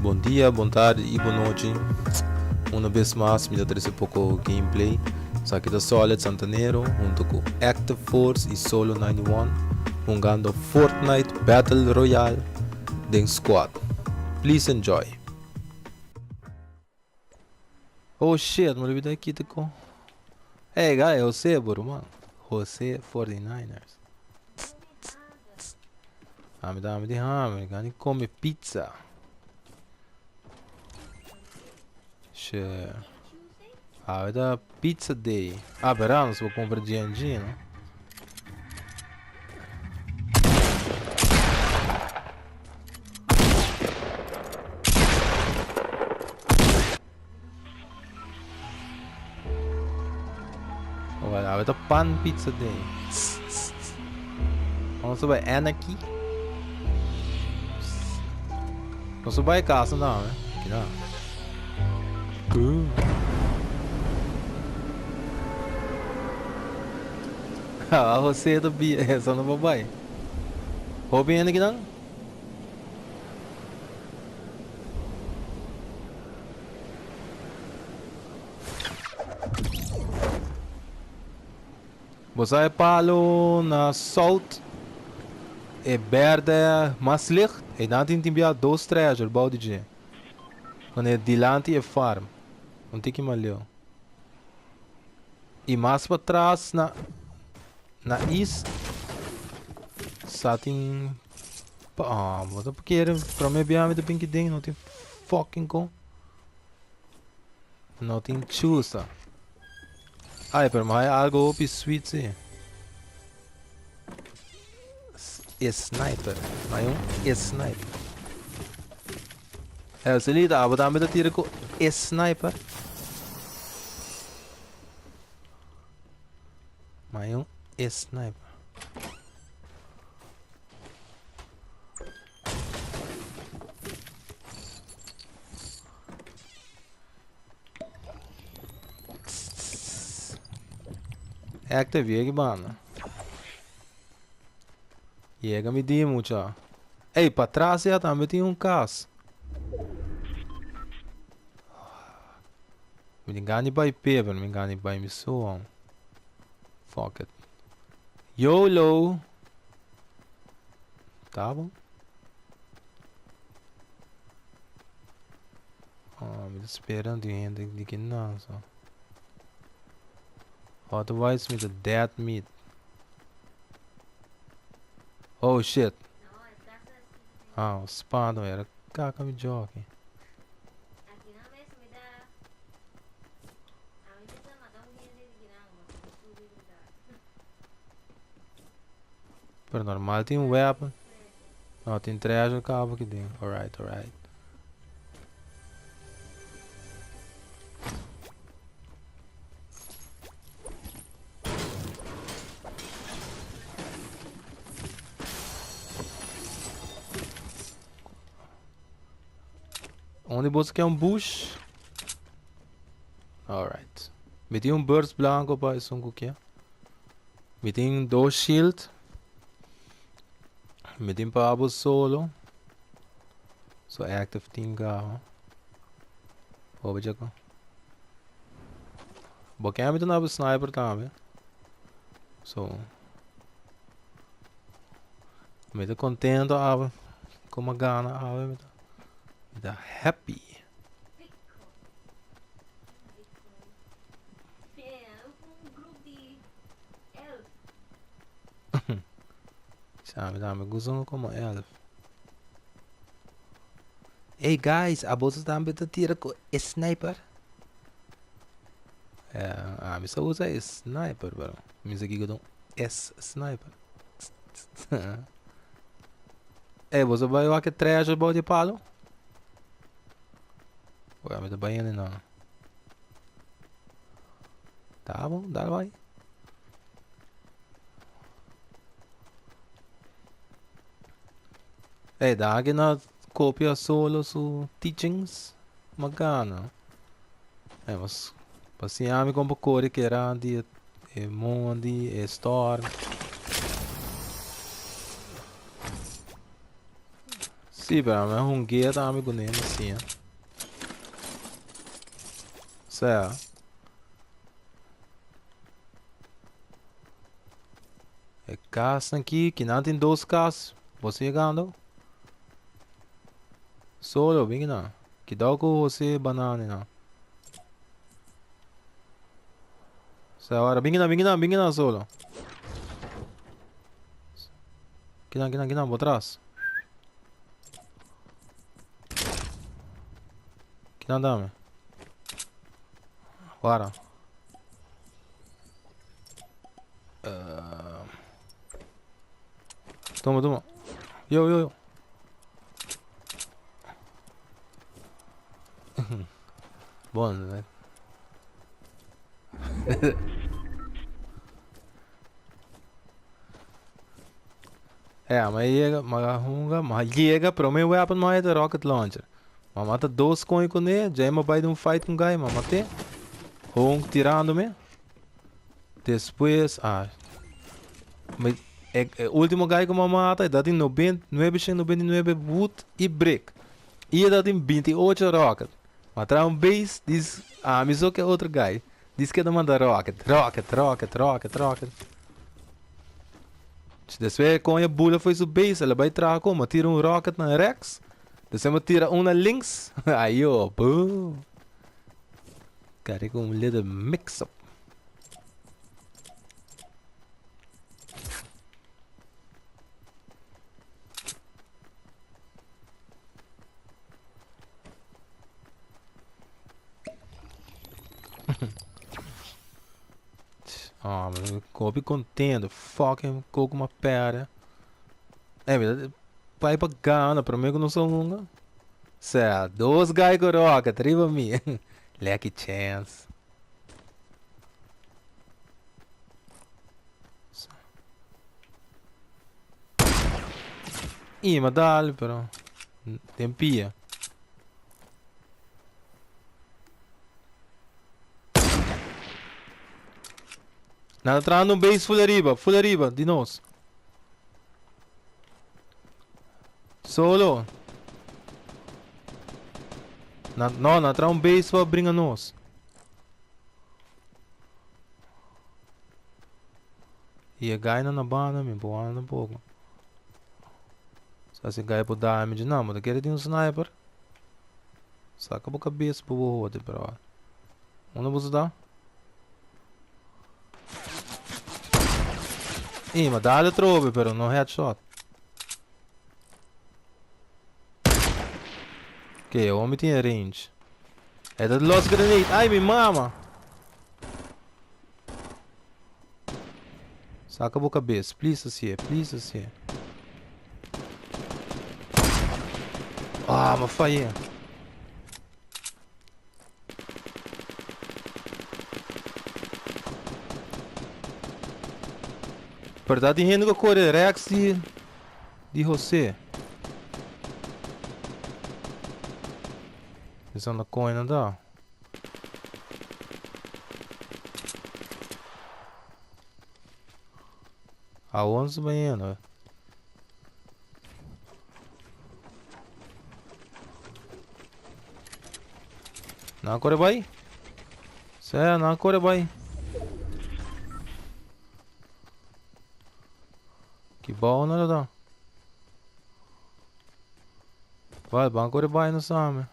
Bon dia, bon tardi y bon nochi. Una bes mas mi ta trece poco gameplay. Esaki ta Solid Santanero hunto cu Active Force y Solo 91 hungando Fortnite Battle Royale den squad. Please enjoy. Oh shit, mi olbida kita con. Hey guy, Jose bo ruman. Jose 49ers. Ami ta ami di hamber, gani come pizza. She. Awe ta pizza day. Ah, pero nos bo compra GNG, no? Ojalá awe ta pan pizza day. Vamos a bay Anarchy. Nos a bay casa na, eh? Aquí na. Ah, José ta bia, esa no pa bay. Hopi hende kinan? Bo sa e palo na south e berde mas licht einan tin tin bia dos treasure bou di dje wanneer dilanti e farm un tiki mas leu y mas patras na na east sa tin ah bo ta kere prome bia mi ta bin kiden no tin fucking con no tin chusa. Ay, pero mi haya algo hopi sweet si. E sniper. Mi haya un e sniper. Elselita, abo tambe ta tira ku e sniper? Mi haya un e sniper. Active yega banda. Yega mi di mucha. Ey, patras ya tambe tin un cas. Mi tin gana di bai pe, pero mi gana di bai mi so. Fuck it. YOLO! Ta bon. Oh, mi ta spera di hende di ki nan so. Otherwise mi ta dead meat. Oh shit. Ah, oh, spada era kaka mi jockey. Pero normal tin un weapon. No, tin treasure cabo aki den. Alright, alright. Onde você quer um bush? Alright. Mi tin un burst blanco pa esun ku ke. Mi tin dos shield. Mi tin pa abo solo. So active team ka. Hopi chako. Bo ken mi ta na sniper tambe. So. Mi ta contento awe. Como gana awe mi ta. Mi ta happy. Sa mi tambe gusta un como elf. Hey guys, a boso tambe ta tira cu e sniper? Eh, a mi sa usa e sniper, pero mi sa kiko ta un S sniper. Hey, boso bai wak e treasure bou di palo? Oye, mi ta bai yendo no. Ta bon, dal bai. Hey, da que na copia solo su teachings magana. Hey, mas pasiami con pa corre que era di e mondi e storm. Sí, pero ami a hunguea tambe ku ne asina. Sea. E kasnan aki, kinan tin dos kas. Bo sigue gando? Solo, bin kinan. Kidao ku Jose Banana nan. Sea ora, bin kinan, bin kinan, bin kinan solo. Kinan, kinan, kinan, bo tras. Kinan dame. Wara. Uh, toma, toma. Yo, yo, yo. Bon, né? Ja, ma yega, ma hunga, ma yega, prome weapon ma ta rocket launcher. Ma mata dos coin con e, djei ma bai den un fight con guy, ma mate. Hong tirando me. Despues, ah, mi, e, e ultimo guy cu ma mata, e dat tin 999 wood y brick. Y e dat tin 28 rocket. Ma traha un base, dis, ami so ke otro guy. Dis ke ta manda rocket, rocket, rocket, rocket, rocket. Despues kon e bula foi su base, el a bai traha kon, ma tira un rocket na rechts, despues ma tira un na links, ayo, boom. Kari ku un little mix up. Ah, mi hopi contento. Fucking coco ma perde. Eh, mi pai pa gana, prome ku nos a hunga. Sea, dos guy ku rocket riba mi. Lucky chance. I ma dal, pero den pia. Nan ta trahando un base full ariba, full ariba di nos. Solo. Nan, no, nan traha un base pa bringa nos. Y e guy nan na banda mi por wanda tampoco. Sa si guy por damage nan, bo ta kere tin un sniper. Saka bo kabes pa bo hode pero Unda bo ta? Ey, ma dale trobe pero no headshot. Ok, awor mi tin range. E ta los grenade. Ay, mi mama! Saka bo kabes, please asie, please asie. Ah, ma fallé. Pero ta tin hende ku kore rechts di di José. Esnan ta koño nan ta. Awor nos ta bayendo. Nan a kore bai? Sea, nan a kore bai. Ki bou nan ta ta? Bai, ban kore bai nos tambe.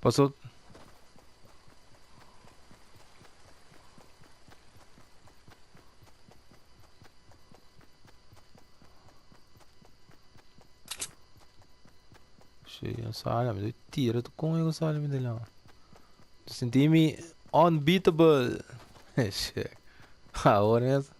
Paso. Sí, sale, mi tira tu coño que sale mi de la. Sentí mi unbeatable. Shit. Ahora es.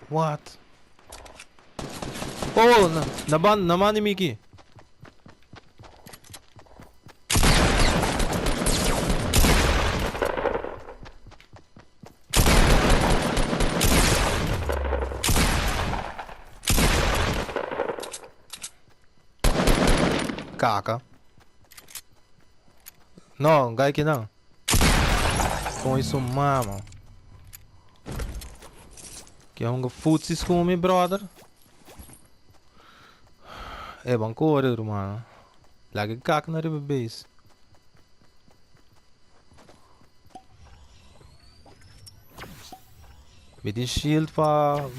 What? Oh, na, na ban, na mani Miki. Kaka. No, gai kinan. Kon su mama. Ke hunga footsis ku mi, brother? E ban kore, ruman. Laga e kaka na riba base. Mi tin shield pa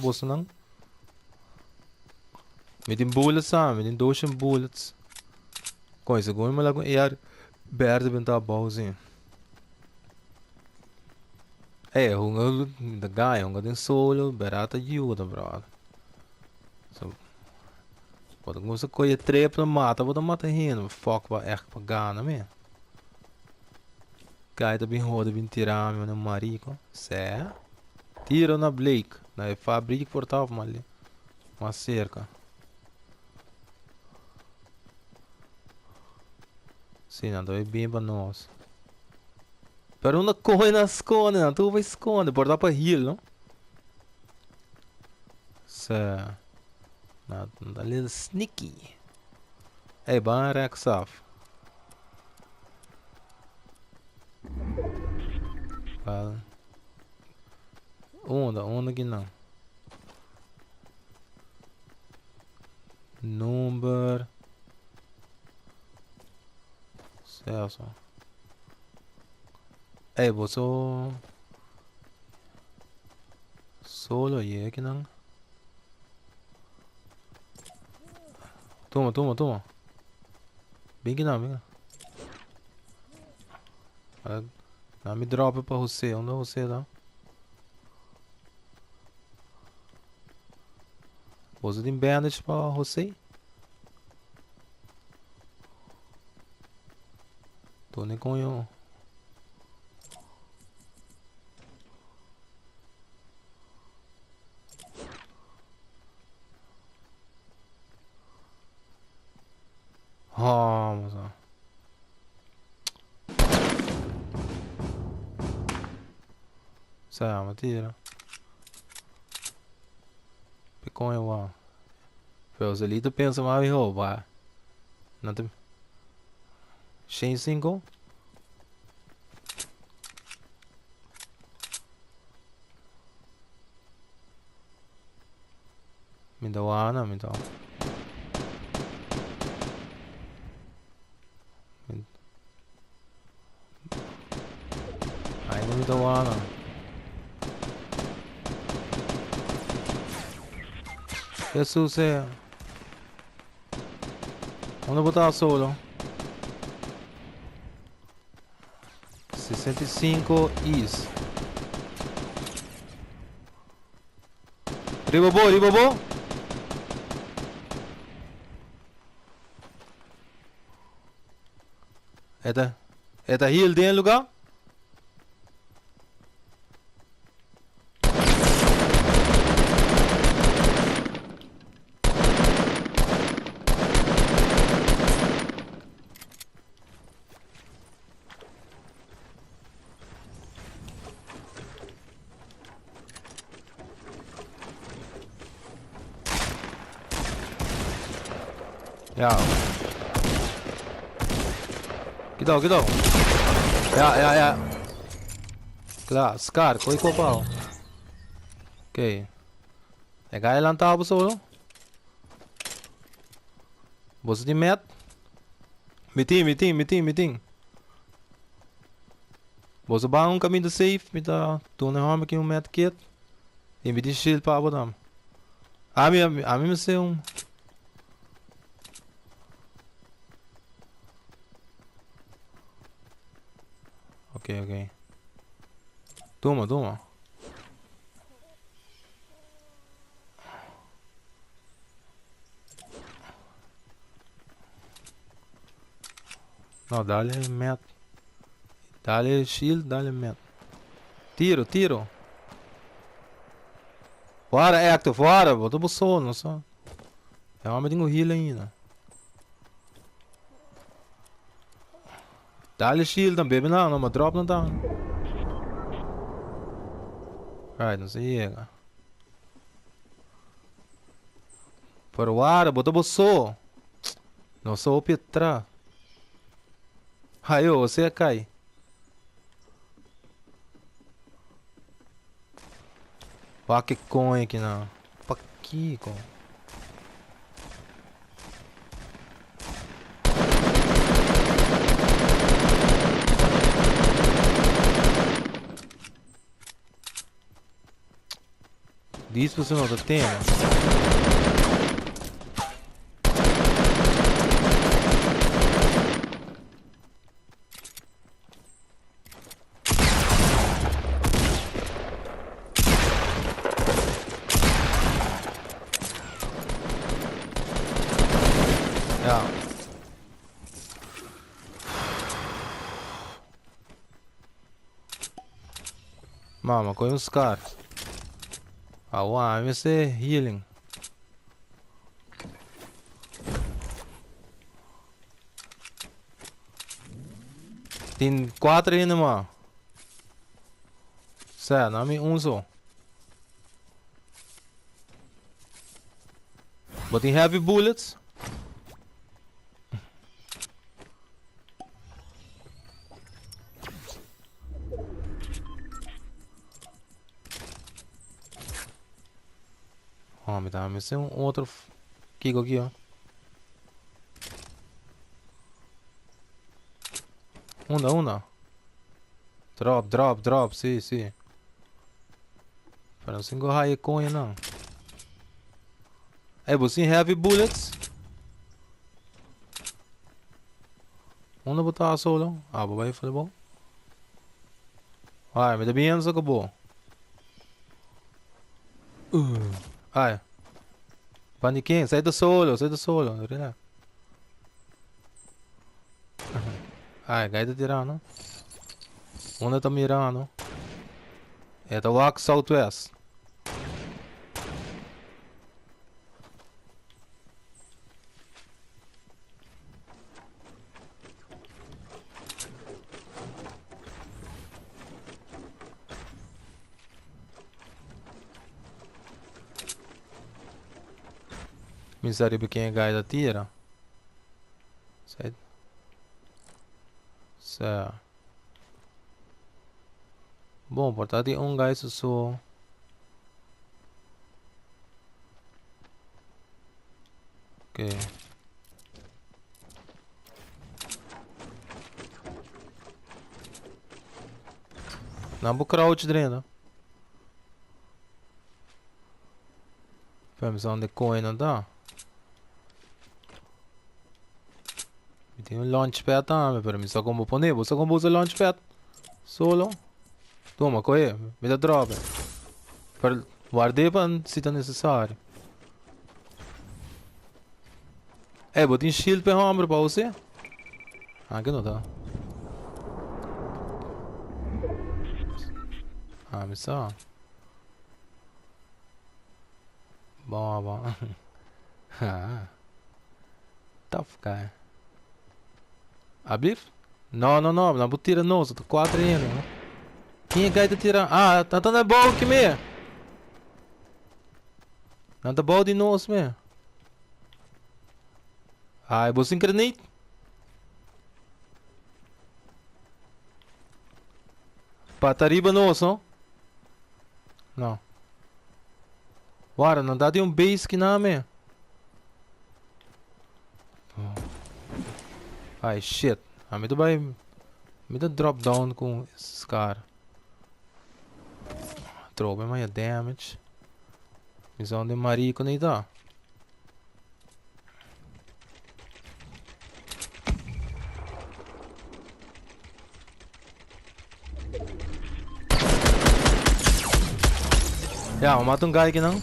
bosonan. Mi tin bullets tambe, mi tin doshen bullets. Kon segun mi laga un AR berde benta abou si. Ey, hunga ta gaya, hunga den solo, bera ta yuda, brother. So, bo ta gusta koye trip na mata, bo ta mata hende, fuck bo echt pa gana me. Guy ta bin hode bin tira mi na marico. Sè? Tiro na Blake, na e fabriek por ta of mas cerca. Si, nan ta bay bin pa nos. Pero unda coge nan sconde, nan tur bay sconde, por ta pa hill, no? Sè, nan ta little sneaky. Ey, ban rechtsaf. Wel, unda, unda ki nan? Number. Celso. Ey, boso solo ye ki nan? Tuma, tuma, tuma. Bin ki nan, bin. Na mi drop pa Jose. Unda Jose ta? Boso tin bandage pa Jose? Tony coño. Vamos lá. Sa, tira. Peconha, uau. Pero Joselito pensa mais, roubar. Não tem. 5. Mi ta wana, mi ta. Ainda mi ta wana. Jesus eh. Unda bo ta solo? 65 is. Riba bo, riba bo. Eta, eta heal den lugar? Ja. Kidao, kidao. Ja, ja, ja. Kla, Scar, koi kopa. Oké. E ga lanta bo solo. Boso tin met? Mi tin, mi tin, mi tin, mi tin. Boso ban un kaminda safe, mi ta duna e hòmber ki un med kit i mi tin shield pa bo tambe. Ami, ami mester un. Ok, ok. Tuma, tuma. No, dale met. Dale shield, dale met. Tiro, tiro. Fora, Hector, fora. Bota bo sono, só. É homem tem um heal ainda. Dale shield dan, bebe não, não, mas drop não tá. Right, não se chega. Pero wara, bota bo so. Nos a hopi atrás. Hayo, José a kai. Wak e koño aki nan. Pakiko? Diz você não tá tendo. Ja. Mama, koe un scar. Awa, mi mester healing. Tin cuatro hende mas. Sea, na mi un so. Bo tin heavy bullets? Oh, mi ta mester un otro kiko aki, oh. Unda, unda? Drop, drop, drop, si, si. Pero sin go haya coño nan. Ey, bo sin heavy bullets? Unda bo ta solo? Ah, bo bai for bo. Ai, mi ta bien so bo. Ai. Pan di ken? Sai ta solo, sai ta solo. Relax. Ai, gai ta tirando. Unda ta mirando? E ta wak southwest. Mi sa riba ken e gai ta tira. Sa sa. Bon, por ta tin un gai su so. Ok. Nan bo crouch drenta. Pemsa onde coin nan ta. Mi tin un launchpad tambe, pero mi sa con bo pone. Bo sa con bo usa launchpad? Solo. Toma, coge. Mi ta drop. Pero guard'é pa si ta necesario. Ey, bo tin shield pa e homber pa use? Ah, ke no ta. Ah, mi sa. Bon, bon. Ah. Tough guy. Ablief? No, no, no, nan por tira nos, ta cuatro hende, no? Ken e guy ta tira? Ah, nan ta na bou aki me. Nan ta bou di nos me. Ai, bo sin grenade? Pata riba nos, no? No. Wara, nan ta di un base ki na me. Ai, shit. A mi ta bai... Mi ta drop down ku scar. Trobe maya damage. Mi sa onde marico ni ta. Ya, mi mata un guy kinan.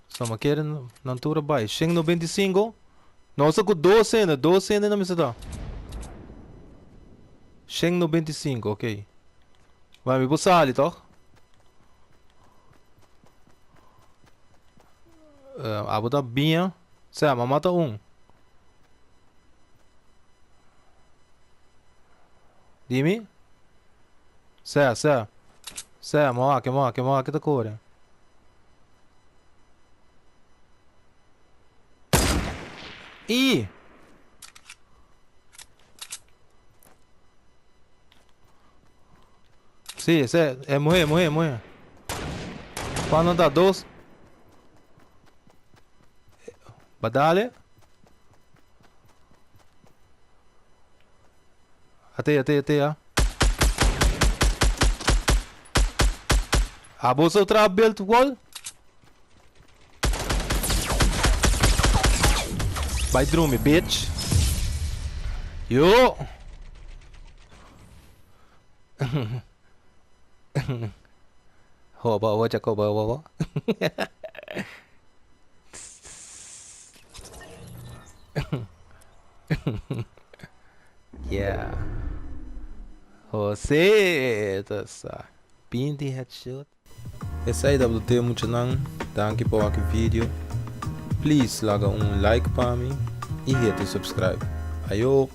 So mi kere nan tur a bai. Shen 95. Nos ta ku dos hende, dos hende na mester ta. Shen 95, ok. Bai, mi por sali toch? Uh, abo ta biña. Sea, mama ta un. Dimi? Sea, sea. Sea, moa ke, moa ke, moa ke ta kore. I! Sí, ese e muhé, muhé, muhé. Cuando ta dos. Badale. Ate, ate, ate, ya. Abo so tra build wall? Bai drumi, bitch. Yo. Hoba, hoba, Jacoba, hoba, hoba. Yeah. Jose, ta sa. Binti headshot. Esei tabata te muchanan, danki pa wak e video. Please laga un like pa mi y hit e subscribe. Ayo!